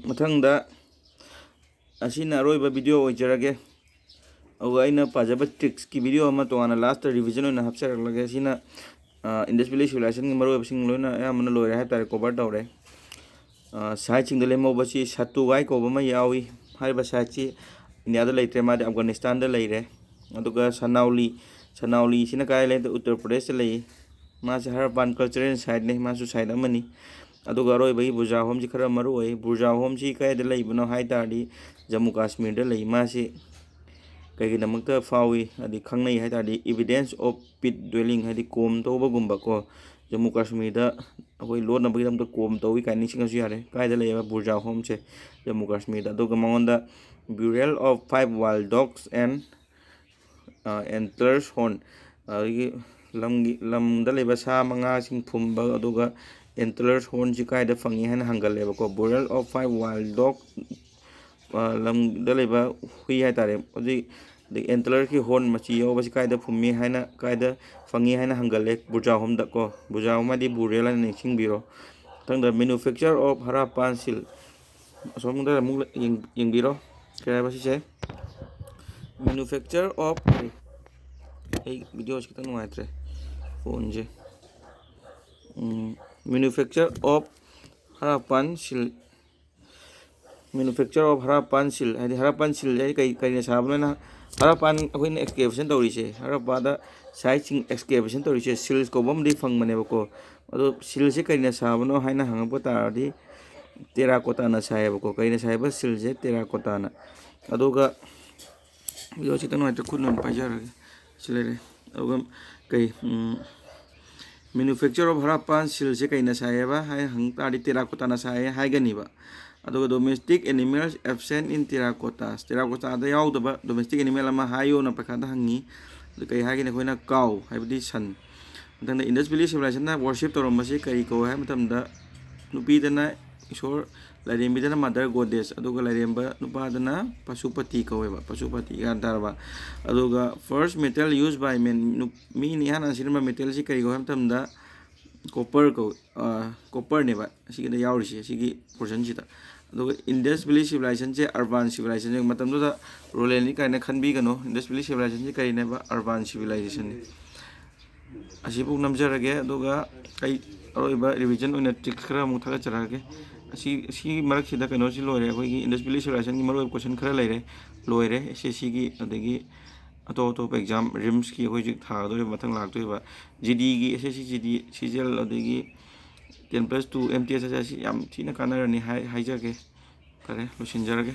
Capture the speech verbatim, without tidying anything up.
ꯃꯊꯪꯗ ꯑꯁꯤꯅ ꯑꯔꯣꯏꯕ ꯚꯤꯗꯤꯑꯣ ꯑꯣꯏꯖꯔꯒꯦ꯫ ꯑꯗꯨꯒ ꯑꯩꯅ ꯄꯥꯖꯕ ꯇ꯭ꯔꯤꯛꯁꯀꯤ ꯚꯤꯗꯤꯑꯣ ꯑꯃ ꯇꯣꯉꯥꯟꯅ ꯂꯥꯁꯇ ꯔꯤꯚꯤꯖꯟ ꯑꯣꯏꯅ ꯍꯥꯞꯆꯔꯛꯂꯒꯦ꯫ ꯁꯤꯅ ꯏꯟꯗꯁ ꯚꯦꯂꯤ ꯁꯤꯚꯤꯂꯥꯏꯖꯦꯁꯟꯒꯤ ꯃꯔꯨꯑꯣꯏꯕꯁꯤꯡ ꯂꯣꯏꯅ ꯑꯌꯥꯝꯕꯅ ꯂꯣꯏꯔꯦ ꯍꯥꯏꯕ ꯇꯥꯔꯦ, ꯀꯣꯚꯔ ꯇꯧꯔꯦ꯫ ꯁꯥꯏꯠꯁꯤꯡꯗ ꯂꯦꯝꯍꯧꯕꯁꯤ ꯁꯥꯇꯨꯒꯥꯏ ꯀꯧꯕ ꯑꯃ ꯌꯥꯎꯏ꯫ ꯍꯥꯏꯔꯤꯕ ꯁꯥꯏꯠꯁꯤ ꯏꯟꯗꯤꯌꯥꯗ ꯂꯩꯇ꯭ꯔꯦ, ꯃꯥꯗꯤ ꯑꯐꯒꯥꯅꯤꯁꯇꯥꯟꯗ ꯂꯩꯔꯦ꯫ ꯑꯗꯨꯒ ꯁꯅꯥꯎꯂꯤ, ꯁꯅꯥꯎꯂꯤꯁꯤꯅ ꯀꯥꯏ ꯂꯩ? ꯎꯠꯇꯔ ꯄ꯭ꯔꯗꯦꯁꯇ ꯂꯩ꯫ ꯃꯥꯁꯦ ꯍꯔꯄꯥꯟ ꯀꯜꯆꯔꯦꯜ ꯁꯥꯏꯠꯅꯤ, ꯃꯥꯁꯨ ꯁꯥꯏꯠ ꯑꯃꯅꯤ꯫ ꯑꯗꯨꯒ ꯑꯔꯣꯏꯕꯒꯤ ꯕꯨꯔꯖꯥ ꯍꯣꯝꯁꯤ ꯈꯔ ꯃꯔꯨ ꯑꯣꯏ꯫ ꯕꯨꯔꯖꯥ ꯍꯣꯝꯁꯤ ꯀꯥꯏꯗ ꯂꯩꯕꯅꯣ ꯍꯥꯏ ꯇꯥꯔꯗꯤ ꯖꯃꯨ ꯀꯥꯁꯃꯤꯔꯗ ꯂꯩ꯫ ꯃꯥꯁꯤ ꯀꯩꯒꯤꯗꯃꯛꯇ ꯐꯥꯎꯏ, ꯍꯥꯏꯗꯤ ꯈꯪꯅꯩ ꯍꯥꯏ ꯇꯥꯔꯗꯤ, evidence of pit dwelling, ꯍꯥꯏꯗꯤ ꯀꯣꯝ ꯇꯧꯕꯒꯨꯝꯕꯀꯣ, ꯖꯃꯨ ꯀꯥꯁꯃꯤꯔꯗ ꯑꯩꯈꯣꯏ ꯂꯣꯠꯅꯕꯒꯤꯗꯃꯛꯇ ꯀꯣꯝ ꯇꯧꯏ ꯀꯥꯏꯅ ꯅꯤꯡꯁꯤꯡꯉꯁꯨ ꯌꯥꯔꯦ꯫ ꯀꯥꯏꯗ ꯂꯩꯌꯦꯕ? ꯕꯨꯔꯖꯥ ꯍꯣꯝꯁꯦ ꯖꯃꯨ ꯀꯥꯁꯃꯤꯔꯗ꯫ ꯑꯗꯨꯒ ꯃꯉꯣꯟꯗ burial of five wild dogs and antlers horn, ꯑꯗꯒꯤ ꯂꯝꯒꯤ, ꯂꯝꯗ ꯂꯩꯕ ꯁꯥ ꯃꯉꯥꯁꯤꯡ ꯐꯨꯝꯕ, ꯑꯗꯨꯒ antlers hornꯁꯤ ꯀꯥꯏꯗ ꯐꯪꯉꯤ ꯍꯥꯏꯅ ꯍꯪꯒꯜꯂꯦꯕꯀꯣ꯫ Burial of five wild dog, ꯂꯝꯗ ꯂꯩꯕ ꯍꯨꯏ ꯍꯥꯏ ꯇꯥꯔꯦ, ꯍꯧꯖꯤꯛ, ꯑꯗꯒꯤ antlerꯒꯤ horn, ꯃꯆꯤ ꯌꯥꯎꯕꯁꯤ ꯀꯥꯏꯗ ꯐꯨꯝꯃꯤ ꯍꯥꯏꯅ, ꯀꯥꯏꯗ ꯐꯪꯉꯤ ꯍꯥꯏꯅ ꯍꯪꯒꯜꯂꯦ? ꯕꯨꯔꯖꯥ ꯍꯣꯝꯗ ꯀꯣ꯫ ꯕꯨꯔꯖꯥ ꯍꯣꯝ ꯍꯥꯏꯗꯤ burial ꯍꯥꯏꯅ ꯅꯤꯡꯁꯤꯡꯕꯤꯔꯣ꯫ ꯃꯊꯪꯗ manufacture of Harappan seal꯫ ꯑꯁꯣꯝꯗ ꯑꯃꯨꯛ ꯌꯦꯡ-, ꯌꯦꯡꯕꯤꯔꯣ꯫ ꯀꯩ ꯍꯥꯏꯕ ꯁꯤꯁꯦ? Manufacture of, ꯑꯩ ꯚꯤꯗꯤꯑꯣꯁꯤ ꯈꯤꯇꯪ ꯅꯨꯡꯉꯥꯏꯇ꯭ꯔꯦ, ꯐꯣꯟꯁꯦ꯫ Manufacture of Harappan seal, manufacture of Harappan seal ꯍꯥꯏꯗꯤ ꯍꯔꯞꯄꯥꯟ ꯁꯤꯜ ꯍꯥꯏꯗꯤ ꯀꯩ, ꯀꯔꯤꯅ ꯁꯥꯕꯅꯣꯅ? ꯍꯔꯞꯄꯥꯟ ꯑꯩꯈꯣꯏꯅ excavation ꯇꯧꯔꯤꯁꯦ, ꯍꯔꯞꯄꯥꯗ ꯁꯥꯏꯠꯁꯤꯡ excavation ꯇꯧꯔꯤꯁꯦ, seals ꯀꯧꯕ ꯑꯃꯗꯤ ꯐꯪꯕꯅꯦꯕꯀꯣ꯫ ꯑꯗꯣ sealꯁꯦ ꯀꯔꯤꯅ ꯁꯥꯕꯅꯣ ꯍꯥꯏꯅ ꯍꯪꯉꯛꯄ ꯇꯥꯔꯗꯤ terracottaꯅ ꯁꯥꯏꯌꯦꯕꯀꯣ꯫ ꯀꯔꯤꯅ ꯁꯥꯏꯕ sealꯁꯦ? Terracottaꯅ꯫ ꯑꯗꯨꯒ ꯚꯤꯗꯤꯑꯣꯁꯤ ꯈꯤꯇꯪ ꯅꯨꯡꯉꯥꯏꯇ꯭ꯔꯦ, ꯈꯨꯠꯅ ꯑꯗꯨꯝ ꯄꯥꯏꯖꯔꯒꯦ꯫ ꯁꯤ ꯂꯩꯔꯦ꯫ ꯑꯗꯨꯒ ꯀꯩ, manufacture of Harappan sealꯁꯦ ꯀꯩꯅ ꯁꯥꯏꯌꯦꯕ ꯍꯥꯏꯅ ꯍꯪ ꯇꯥꯔꯗꯤ terracottaꯅ ꯁꯥꯏꯌꯦ ꯍꯥꯏꯒꯅꯤꯕ꯫ ꯑꯗꯨꯒ domestic animals absent in terracottas, terracottada ꯌꯥꯎꯗꯕ domestic animal ꯑꯃ ꯍꯥꯏꯌꯣꯅ ꯄꯩꯈꯥꯗ ꯍꯪꯉꯤ꯫ ꯑꯗꯨ ꯀꯩ ꯍꯥꯏꯒꯅꯤ? ꯑꯩꯈꯣꯏꯅ cow, ꯍꯥꯏꯕꯗꯤ ꯁꯟ꯫ ꯃꯊꯪꯗ ꯏꯟꯗꯁ ꯚꯦꯂꯤ ꯁꯤꯚꯤꯂꯥꯏꯖꯦꯁꯟꯅ worship ꯇꯧꯔꯝꯕꯁꯤ ꯀꯔꯤ ꯀꯧꯏ ꯍꯥꯏꯕ ꯃꯇꯝꯗ, ꯅꯨꯄꯤꯗꯅ ꯏꯁꯣꯔ, ꯂꯥꯏꯔꯦꯝꯕꯤꯗꯅ mother goddess, ꯑꯗꯨꯒ ꯂꯥꯏꯔꯦꯝꯕ ꯅꯨꯄꯥꯗꯅ ꯄꯁꯨꯄꯇꯤ ꯀꯧꯋꯦꯕ, ꯄꯁꯨꯄꯇꯤ, ꯒ꯭ꯌꯥꯟ ꯇꯥꯔꯕ? ꯑꯗꯨꯒ first metal used by man, ꯅꯨ-, ꯃꯤꯅ ꯏꯍꯥꯟ ꯍꯥꯟꯅ ꯁꯤꯖꯤꯟꯅꯔꯝꯕ metalꯁꯤ ꯀꯔꯤ ꯀꯧꯏ ꯍꯥꯏꯕ ꯃꯇꯝꯗ, copper ꯀꯧꯏ, copperꯅꯦꯕ ꯁꯤꯒꯤꯗ ꯌꯥꯎꯔꯤꯁꯦ, ꯁꯤꯒꯤ portionꯁꯤꯗ꯫ ꯑꯗꯨꯒ Indus Valley Civilizationꯁꯦ urban civilizationꯅꯦ꯫ ꯃꯇꯝꯗꯨꯗ ruralꯅꯤ ꯀꯥꯏꯅ ꯈꯟꯕꯤꯒꯅꯨ꯫ Indus Valley Civilizationꯁꯦ ꯀꯔꯤꯅꯦꯕ? Urban civilizationꯅꯤ꯫ ꯑꯁꯤꯕꯨ ꯅꯝꯖꯔꯒꯦ, ꯑꯗꯨꯒ ꯑꯩ ꯑꯔꯣꯏꯕ revision ꯑꯣꯏꯅ tricks ꯈꯔ ꯑꯃꯨꯛ ꯊꯥꯒꯠꯆꯔꯛꯑꯒꯦ꯫ ꯑꯁꯤ, ꯁꯤ ꯃꯔꯛꯁꯤꯗ ꯀꯩꯅꯣꯁꯤ ꯂꯣꯏꯔꯦ, ꯑꯩꯈꯣꯏꯒꯤ Indus Valley Civilizationꯒꯤ ꯃꯔꯨꯑꯣꯏꯕ question ꯈꯔ ꯂꯩꯔꯦ, ꯂꯣꯏꯔꯦ꯫ S S Cꯒꯤ, ꯑꯗꯒꯤ ꯑꯇꯣꯞ ꯑꯇꯣꯞꯄ exam, RIMSꯀꯤ ꯑꯩꯈꯣꯏ ꯍꯧꯖꯤꯛ ꯊꯥꯒꯗꯧꯔꯤꯕ, ꯃꯊꯪ ꯂꯥꯛꯇꯣꯏꯕ GDꯒꯤ, S S C GD, CGL, ꯑꯗꯒꯤ ten plus two MTSS ꯑꯁꯤ ꯌꯥꯝ ꯊꯤꯅ ꯀꯥꯟꯅꯔꯅꯤ ꯍꯥꯏ-, ꯍꯥꯏꯖꯒꯦ꯫ ꯐꯔꯦ, ꯂꯣꯏꯁꯤꯟꯖꯔꯒꯦ꯫